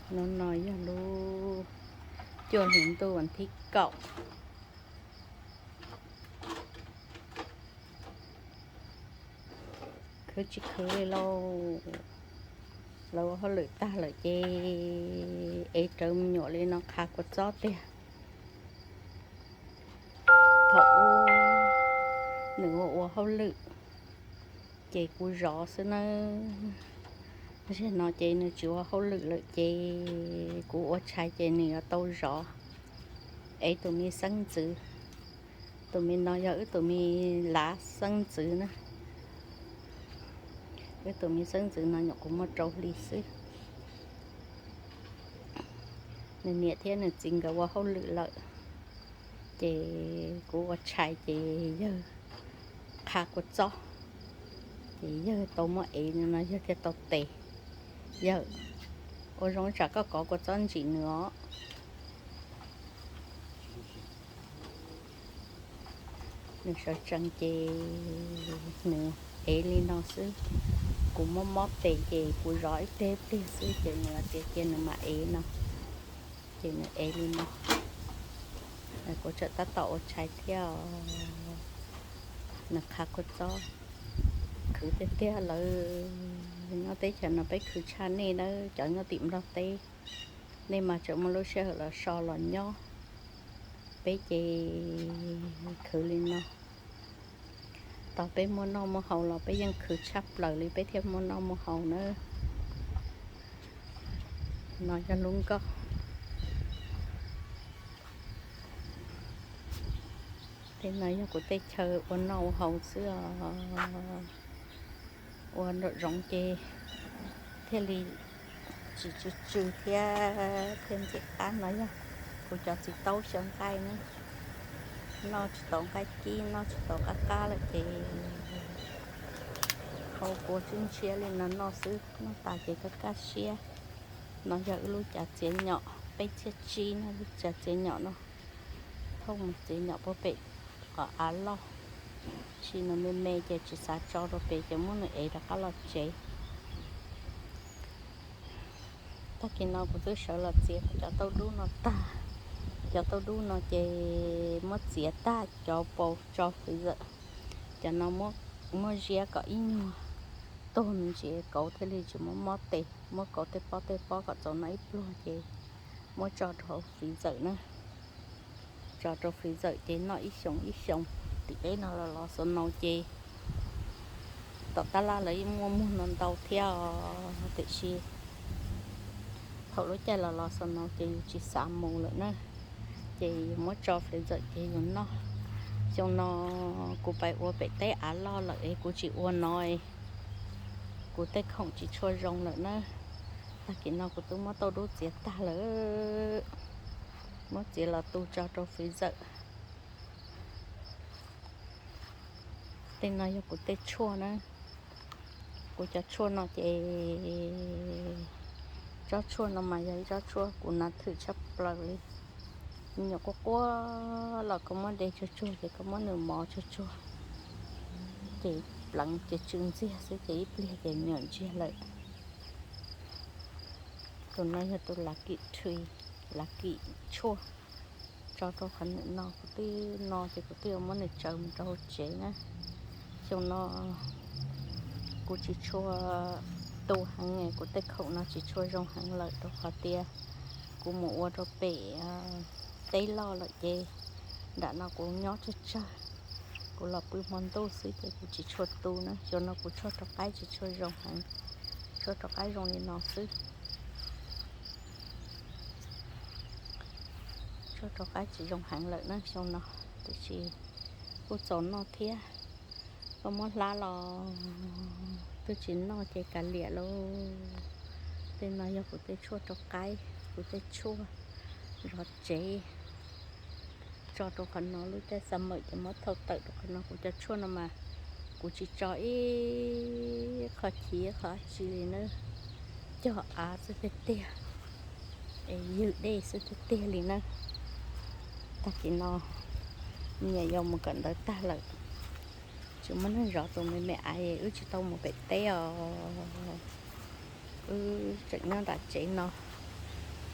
Hnub no yog lub cuaj hli ntuj vas thib kaum. Khwv tsis khwv li lauj. Lawv ua hauj lwm tag lawm ces ev rawv me nyuam li no qhav kua txob tiag. Thaum ub nws ua ua hauj lwm ces kuv zov xwb nawb. Zaum no ces nws tsis ua hauj lwm lawm ces kuv ua tshais ces nws yuav tau zov. Ev tus me xeeb ntxwv, tus me no yog wb tus me lav xeeb ntxwv na. Wb tus me xeeb ntxwv no nyuam qhuav muaj rau hli xwb. Nws niam thiab nws txiv nkawd ua hauj lwm lawm ces kuv ua tshais ces yawg qhav kua txob, ces yawg tau muab ev no yawg thiaj tau tes. Yawg, ua zoo tsam koj kov kua txob ntsim nws os. Nws sawv tsees ces nws ev li no xwb. Kuv muab mob tes ces kuv zov ib teg pliag xwb ces nws tias cia nws mam ev no, ces nws ev li no. Kuv tseem tab tom ua tshais thiab. Nws qhav kua txob, khwv tiag tiag. Lawv nyob teb chaws no peb khwv tshaj nej nawb, cov nyob tim Nplog teb. Nej mas tseem muaj lub sij hawm los so los nyob, peb ces khwv li no. Tau peb muaj noj muaj haus los peb yeej khwv tshaj plaws li peb thiaj muaj noj muaj haus nawb. No yog lub nkoj. Tej no yog kuv tej chaw ua noj ua haus xwb os. Ua nraum zoov ces thiaj li tsis tsw tsw thiab thiaj ntxim qab. No yog kuv cov txiv taub xyaw nqaij na, noj tsis tau nqaij kib, noj tsis tau qab qab lawm ces hau kua tsib ntshiab li no noj xwb, noj tas ces kaj kaj siab. No yog wb lub cav txiav nyom peb txhiab tsib no, lub cav txiav nyom no, thauj mus txiav nyom puag pem qhov av loj, sis nws me me ces tsis xav tso rau pem ces muab nws ev rov qab los tsev. Tag kis no kuv twb sawv los txiav cov tauj dub no tag. Cov tauj dub no ces muab txiav tag cov paus tso freezer, cov no muab ziab kom ib nyuag tuag me ntsis kauv thiaj li tsis muab mob tes. Muab kauv tej pob tej pob kom txaus noj ib pluag ces muab tso rau freezer na. Tso rau freezer ces noj ib xyoos ib xyoos. Tim peb no los los xaus no ces tom tab laj lawv yeej muaj muag no ntau thiab os, tiam sis thaum lub caij los los xaus no ces yus tsis xav mus lawm na, ces yus muab tso freezer ces yus noj. Xyoo no kuv pais ua pem teb av loj lawm es kuv tsis ua no, kuv tej khoom tsis tshua zoo lawm na. Tag kis no kuv twb muab tauj dub txiav tag lawm, muab txiav los tu tso rau freezer. Tej no yog kuv tej tshuaj na. Kuv cov tshuaj no ces tsob tshuaj no mas yog ib tsob tshuaj kuv nas thwm tshaj plaws li. Me nyuam quaj quaj los koj muab de tsuag tsuag ces koj muab nws mos tsuag tsuag ces pleev ces tsw ntxiag xwb ces ib pliag ces me nyuam ntsiag lawm. Tus no yog tus lav kim tree, lav kim tshuaj. Tso rau qhov ntawm no, kuv twb no ces kuv twb yuav muab nws tsaws mus rau hauv tsev na. Xyoo no kuv tsis tshua tu heev, kuv tej khoom no tsis tshua zoo heev lawm rau qhov tias kuv mus ua rau pem teb loj lawm ces nram no kuv nyob tsawg tsawg, kuv los pw hmo ntuj xwb ces kuv tsis tshua tu na. Xyoo no kuv tshuaj rau qaib tsis tshua zoo heev, tshuaj rau qaib zoo li no xwb. Tshuaj rau qaib tsis zoo heev lawm na xyoo no, tiam sis kuj txaus noj thiab. Koj muab hlab los twb tsis noj ces kav liam lauj. Tej no yog kuv tej tshuaj rau qaib, kuv tej tshuaj zov tsev. Tso rau qhov no, lub caij summer ces muab thau tawm rau qhov no. Kuv cov tshuaj no mas kuv tsis tso ib qho chiv qho dab tsi li na, cog av xwb tiag tiag, es ywg dej xwb tiag tiag li na. Tag kis no nyias yuav mus kawm ntawv tag lawm, tsis muaj neeg zov tus me me aiv, wb tsis tau mus pem teb os. Wb tseem nyob nram tsev no,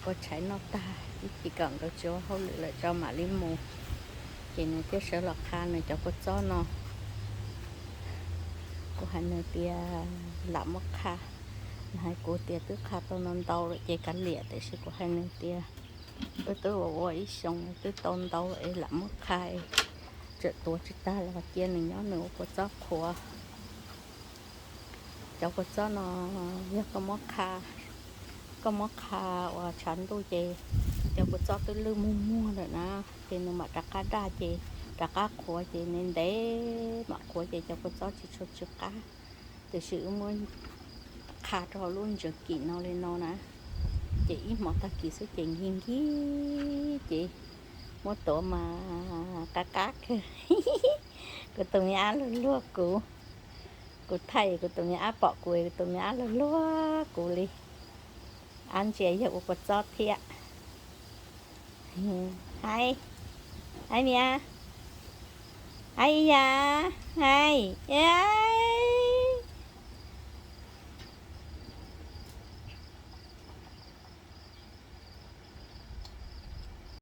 Ua tshais noj tag ib chim kom nkawd tsis ua hauj lwm lawm tso mam li mus. Ces nws thiaj sawv los qha nws cov kua txob no. Kuv hais nws tias lam muab qha. Nws hais kuv tias twb qha tau ntau ntau lawm ces kav liam, tiam sis kuv hais nws tias wb twb ua ua ib xyoos twb tau ntau es lam muab qha, tsam tuav tsis tag los cia nws nyob nws ua kua txob qhuav. Cov kua txob no yog koj muab qha, koj muab qha uas tshav ntuj ces cov kua txob twb lwj muag muag lawm na, ces nws mam rov qab daj ces rov qab qhuav ces ntev ntev mam qhuav ces cov kua txob tsis tshua tsw qab. Tiam sis wb muab qha rau hauv lub ntsaws kim no li no na, ces ib hmos tag kis xwb ces nkig nkig ces muab tuav mas qab qab kawg. Kuv tus me ab luag luag kuv, kuv thaij kuv tus me ab pom kuv, kuv tus me ab luag luag kuv li. Ab ntsia yog ua kua txob thiab. Hais, hais niam, hais yam, hais,